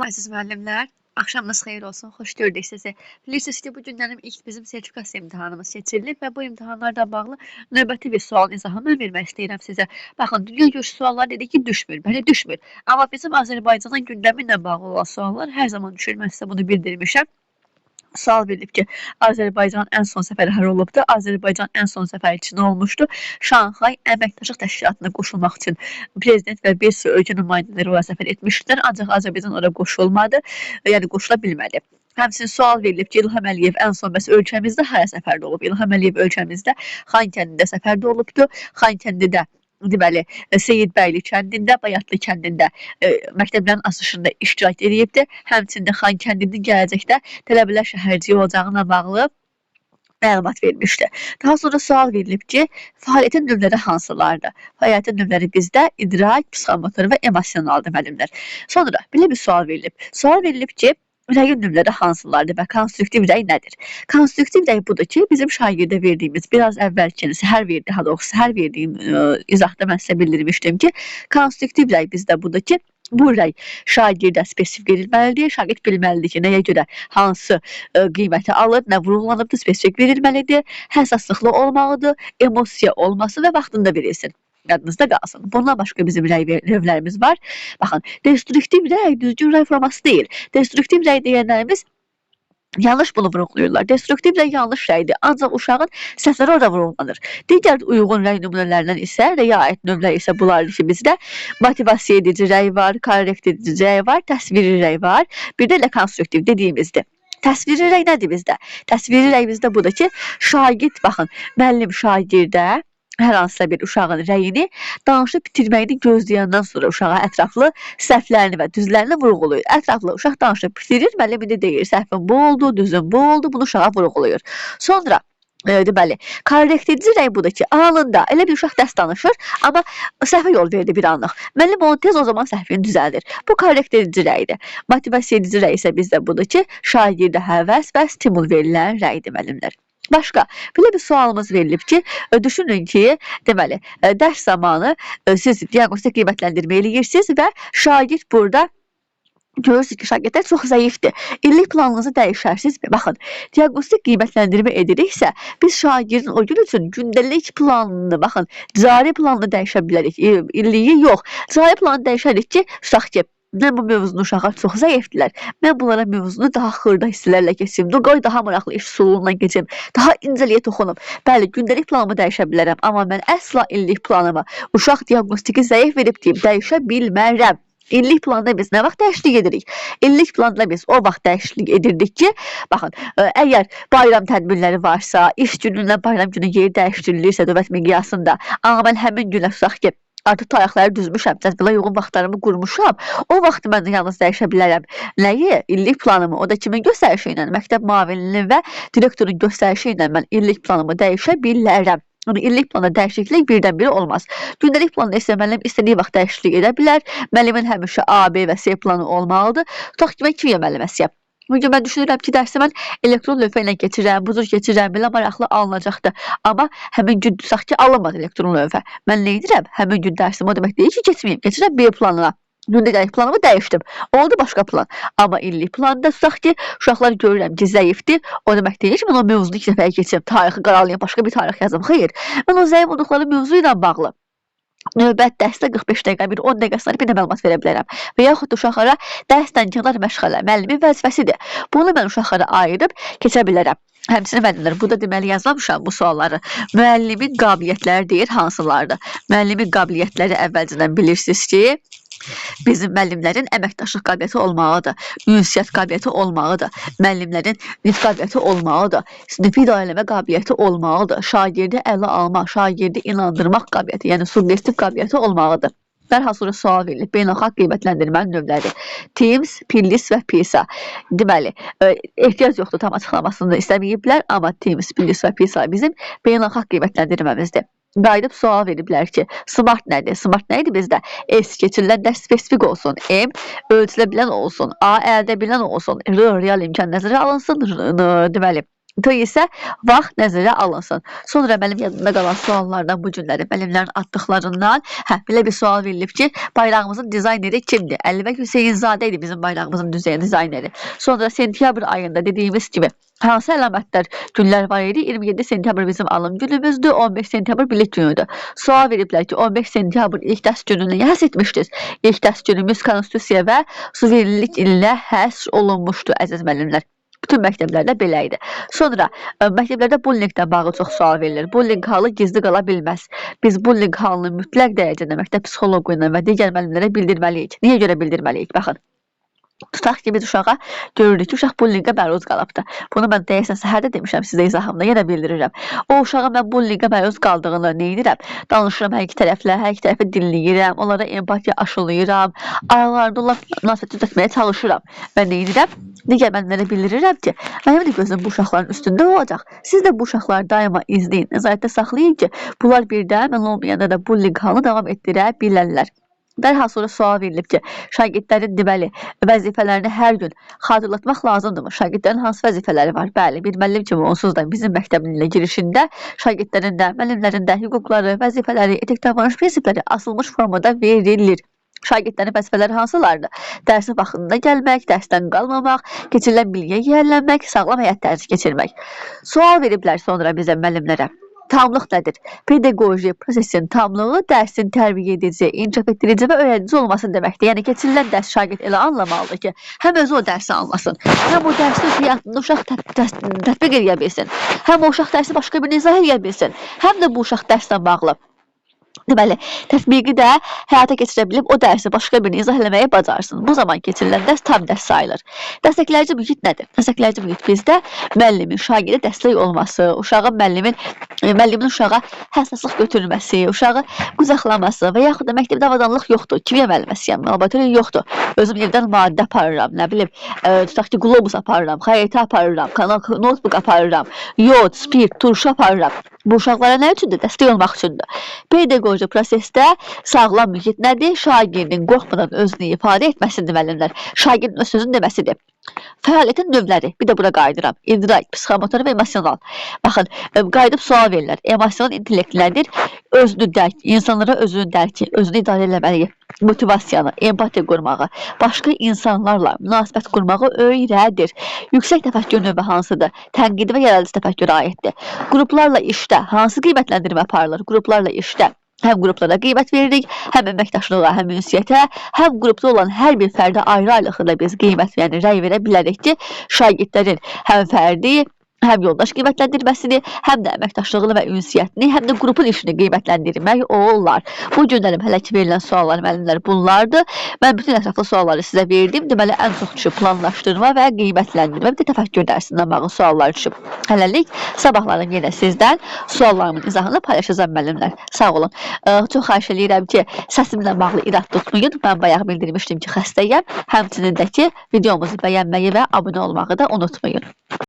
Əziz müəllimlər, axşamınız xeyir olsun, xoş gördük sizi. Bilirsiniz ki, bu günlərim ilk bizim sertifikasiya imtahanımız keçirilib və bu imtahanlarla bağlı növbəti bir sualın izahını mən vermək istəyirəm sizə. Baxın, dünya görüşü sualları dedik ki, düşmür. Bəli, düşmür. Amma bizim Azərbaycanın gündəmi ilə bağlı olan suallar hər zaman düşür. Mən sizə bunu bildirmişəm. Sual verilib ki, Azərbaycan ən son səfər hara olubdu? Azərbaycan ən son səfər Çinə olmuşdu. Şanxay Əməkdaşlıq Təşkilatına qoşulmaq üçün prezident və bir sıra ölkə nümayəndələri ora səfər etmişdilər, ancaq Azərbaycan ora qoşulmadı, yəni qoşula bilmədi. Həmçinin sual verilib ki, İlham Əliyev ən son bəs ölkəmizdə hara səfərdə olub? İlham Əliyev ölkəmizdə Xankəndidə səfərdə olubdu. Xankəndidə deməli Seyidbəyli kəndində, Bayatlı kəndində məktəblərin açılışında iştirak edibdi. Həmçinin də Xankəndinin gələcəkdə tələbələr şəhərciyi olacağına bağlı məlumat vermişdi. Daha sonra sual verilib ki, fəaliyyətin növləri hansılardır? Fəaliyyətin növləri bizdə idrak, psixomotor və emosionaldır müəllimlər. Sonra belə bir sual verilib. Sual verilib ki, rəyin növləri hansılardır və konstruktiv rəy nədir? Konstruktiv rəy budur ki, bizim şagirdə verdiyimiz biraz əvvəlki, səhər verdi, daha doğrusu səhər verdiyim izahda mən sizə bildirmişdim ki, konstruktiv rəy bizdə budur ki, bu rəy şagirdə spesifik verilməlidir. Şagird bilməlidir ki, nəyə görə hansı qiyməti alır, nə vurğulanıbdır, spesifik verilməlidir, həssaslıqlı olmalıdır, emosiya olmasın və vaxtında verilsin. Yadınızda qalsın. Bundan başqa bizim rəy növlərimiz var. Baxın, destruktiv rəy düzgün rəy forması deyil. Destruktiv rəy deyənlərimiz yanlış bunu vurğulayırlar. Destruktiv rəy yanlış rəydir. Ancaq uşağın səhvləri orada vurğulanır. Digər uyğun rəy nümunələrindən isə, rəyə aid növlər isə bunlardır ki, bizdə motivasiya edici rəy var, korrekt edici rəy var, təsviri rəy var. Bir də elə konstruktiv dediyimizdir. Təsviri rəy nədir bizdə? Təsviri rəy bizdə budur ki, şagird, baxın, müəllim şagirdə hər hansısa bir uşağın rəyini danışıb bitirməyini gözləyəndən sonra uşağa ətraflı səhvlərini və düzlərini vurğulayır. Ətraflı uşaq danışıb bitirir, müəllim indi deyir, səhvin bu oldu, düzün bu oldu, bunu uşağa vurğulayır. Sonra deməli, korrekt edici rəy budur ki, anında elə bir uşaq dərs danışır, amma səhvə yol verdi bir anlıq. Müəllim onu tez o zaman səhvini düzəldir. Bu korrekt edici rəydir. Motivasiya edici rəy isə bizdə budur ki, şagirdə həvəs və stimul verilən rəydir müəllimlər. Başqa, belə bir sualımız verilib ki, düşünün ki, deməli, dərs zamanı siz diaqnostik qiymətləndirmə eləyirsiniz və şagird burada görürsünüz ki, şagirdlər çox zəifdir. İllik planınızı dəyişərsiniz. Baxın, diaqnostik qiymətləndirmə ediriksə, biz şagirdin o gün üçün gündəlik planını, baxın, cari planını dəyişə bilərik. İlliyi yox, cari planı dəyişərik ki, tutaq ki, mən bu mövzunu uşaqlar çox zəifdirlər. Mən bunlara mövzunu daha xırda hissələrlə keçim, qoy daha maraqlı iş üsulundan keçim, daha incəliyə toxunum. Bəli, gündəlik planımı dəyişə bilərəm, amma mən əsla illik planımı uşaq diaqnostiki zəif verib deyib dəyişə bilmərəm. İllik planda biz nə vaxt dəyişiklik edirik? İllik planda biz o vaxt dəyişiklik edirdik ki, baxın, əgər bayram tədbirləri varsa, iş günündən bayram günü yeri dəyişdirilirsə dövlət miqyasında, amma mən həmin günə tutaq ki, artıq tarixləri düzmüşəm, cədvələ uyğun vaxtlarımı qurmuşam, o vaxt mən yalnız dəyişə bilərəm. Nəyi? İllik planımı. O da kimin göstərişi ilə? Məktəb müavininin və direktorun göstərişi ilə mən illik planımı dəyişə bilərəm. Yəni illik planda dəyişiklik birdən-birə olmaz. Gündəlik planda isə müəllim istədiyi vaxt dəyişiklik edə bilər. Müəllimin həmişə A, B və C planı olmalıdır. Tutaq ki, mən kimya müəlliməsiyəm. Bu gün mən düşünürəm ki, dərsi mən elektron lövhə ilə keçirəm, bu cür keçirəm, belə maraqlı alınacaqdır. Amma həmin gün tutaq ki, alınmadı elektron lövhə. Mən nə edirəm? Həmin gün dərsimi o demək deyil ki, keçməyim. Keçirəm B planına. Gündəlik planımı dəyişdim. Oldu başqa plan. Amma illik planda tutaq ki, uşaqlar görürəm ki, zəifdir. O demək deyil ki, mən o mövzunu iki dəfəyə keçim, tarixi qaralayım, başqa bir tarix yazım. Xeyr. Mən o zəif olduqları mövzu ilə bağlı növbət dərsdə 45 dəqiqə, bir 10 dəqiqəsində bir də məlumat verə bilərəm. Və yaxud da uşaqlara dərsdən kənar məşğələ müəllimin vəzifəsidir. Bunu mən uşaqlara ayırıb keçə bilərəm. Həmçinin müəllimlər, burada deməli yazmamışam bu sualları. Müəllimin qabiliyyətləri deyir hansılardır? Müəllimin qabiliyyətləri əvvəlcədən bilirsiniz ki, bizim müəllimlərin əməkdaşlıq qabiliyyəti olmalıdır, ünsiyyət qabiliyyəti olmalıdır, müəllimlərin nitq qabiliyyəti olmalıdır, sinifi idarələmə qabiliyyəti olmalıdır, şagirdi ələ almaq, şagirdi inandırmaq qabiliyyəti, yəni sugestiv qabiliyyəti olmalıdır. Dərhal sonra sual verilib. Beynəlxalq qiymətləndirmənin növləri. TIMSS, PILIS və PISA. Deməli, ehtiyac yoxdur, tam açıqlamasını da istəməyiblər, amma TIMSS, PILIS və PISA bizim beynəlxalq qiymətləndirməmizdir. Qayıdıb sual veriblər ki, SMART nədir? SMART nə idi bizdə? S keçirilən dərs spesifik olsun, M ölçülə bilən olsun, A əldə bilən olsun, R real imkan nəzərə alınsın, deməli, T isə vaxt nəzərə alınsın. Sonra mənim yadımda qalan suallardan bu günləri müəllimlərin atdıqlarından, belə bir sual verilib ki, bayrağımızın dizayneri kimdir? Əlibək Hüseynzadə idi bizim bayrağımızın dizayneri. Sonra sentyabr ayında dediyimiz kimi hansı əlamətlər günlər var idi? 27 sentyabr bizim alım günümüzdür, 15 sentyabr bilik günüdür. Sual veriblər ki, 15 sentyabr ilk dərs gününü nəyə həsr etmişdiniz? İlk dərs günümüz konstitusiya və suverenlik ilinə həsr olunmuşdu, əziz müəllimlər. Bütün məktəblərdə belə idi. Sonra məktəblərdə bullyinglə bağlı çox sual verilir. Bullying halı gizli qala bilməz. Biz bullying halını mütləq dərəcədə məktəb psixoloqu ilə və digər müəllimlərə bildirməliyik. Niyə görə bildirməliyik? Baxın. Tutaq ki, biz uşağa görürük ki, uşaq bullyinqə məruz qalıbdır. Bunu mən deyəsən səhər də demişəm sizə izahımda, yenə bildirirəm. O uşağa mən bullyinqə məruz qaldığını neynirəm? Danışıram hər iki tərəflə, hər iki tərəfi dinləyirəm, onlara empatiya aşılayıram, aralarında olan münasibəti düzəltməyə çalışıram. Mən neynirəm? Digər müəllimlərə bildirirəm ki, mənim də gözüm bu uşaqların üstündə olacaq. Siz də bu uşaqları daima izləyin, nəzarətdə saxlayın ki, bunlar birdən mən olmayanda da bullying halını davam etdirə bilərlər. Dərhal sonra sual verilib ki, şagirdlərin deməli vəzifələrini hər gün xatırlatmaq lazımdırmı? Şagirdlərin hansı vəzifələri var? Bəli, bir müəllim kimi onsuz da bizim məktəbin ilə girişində şagirdlərin də, müəllimlərin də hüquqları, vəzifələri, etik davranış prinsipləri asılmış formada verilir. Şagirdlərin vəzifələri hansılardır? Dərsin vaxtında gəlmək, dərsdən qalmamaq, keçirilən bilgiyə yiyələnmək, sağlam həyat tərzi keçirmək. Sual veriblər sonra bizə müəllimlərə. Tamlıq nədir? Pedaqoji prosesin tamlığı dərsin tərbiyə edici, inkişaf etdirici və öyrədici olması deməkdir. Yəni keçirilən dərs şagird elə anlamalıdır ki, həm özü o dərsi anlasın, həm o dərsi öz həyatında uşaq tətbiq edə bilsin, həm o uşaq dərsi başqa birinə izah edə bilsin, həm də bu uşaq dərslə bağlı deməli, tətbiqi də həyata keçirə bilib o dərsi başqa birinə izah eləməyi bacarsın. Bu zaman keçirilən dərs tam dərs sayılır. Dəstəkləyici mühit nədir? Dəstəkləyici mühit bizdə müəllimin şagirdə dəstək olması, uşağın müəllimin uşağa həssaslıq götürməsi, uşağı qucaqlaması və yaxud da məktəbdə avadanlıq yoxdur, kimya müəlliməsiyəm, laboratoriya yoxdur. Özüm evdən maddə aparıram, nə bilim, tutaq ki, qlobus aparıram, xəritə aparıram, notebook aparıram, yod, spirt, turşu aparıram. Bu uşaqlara nə üçündür? Dəstək olmaq üçündür. Pedaqoji prosesdə sağlam mühit nədir? Şagirdin qorxmadan özünü ifadə etməsidir müəllimlər. Şagirdin öz sözünü deməsidir. Fəaliyyətin növləri, bir də bura qayıdıram. İdrak, psixomotor və emosional. Baxın, qayıdıb sual verirlər. Emosional intellekt nədir? Özünü dərk, insanlara özünü dərki, özünü idarə eləməyi, motivasiyanı, empatiya qurmağı, başqa insanlarla münasibət qurmağı öyrədir. Yüksək təfəkkür növü hansıdır? Tənqidi və yaradıcı təfəkkürə aiddir. Qruplarla işdə hansı qiymətləndirmə aparılır? Qruplarla işdə həm qruplara qiymət veririk, həm əməkdaşlığa, həm ünsiyyətə, həm qrupda olan hər bir fərdə ayrı-ayrılıqda biz qiymət, yəni rəy verə bilərik ki, şagirdlərin həm fərdi, həm yoldaş qiymətləndirməsini, həm də əməkdaşlığını və ünsiyyətini, həm də qrupun işini qiymətləndirmək olar. Bu günlərim hələ ki verilən suallar müəllimlər bunlardır. Mən bütün ətraflı sualları sizə verdim. Deməli, ən çox düşüb planlaşdırma və qiymətləndirmə, bir də təfəkkür dərsindən bağlı suallar düşüb. Hələlik sabahlarım yenə sizdən suallarımın izahını paylaşacağam müəllimlər. Sağ olun. Çox xahiş eləyirəm ki, səsimlə bağlı irad tutmayın. Mən bayaq bildirmişdim ki, xəstəyəm. Həmçinin də ki, videomuzu bəyənməyi və abunə olmağı da unutmayın.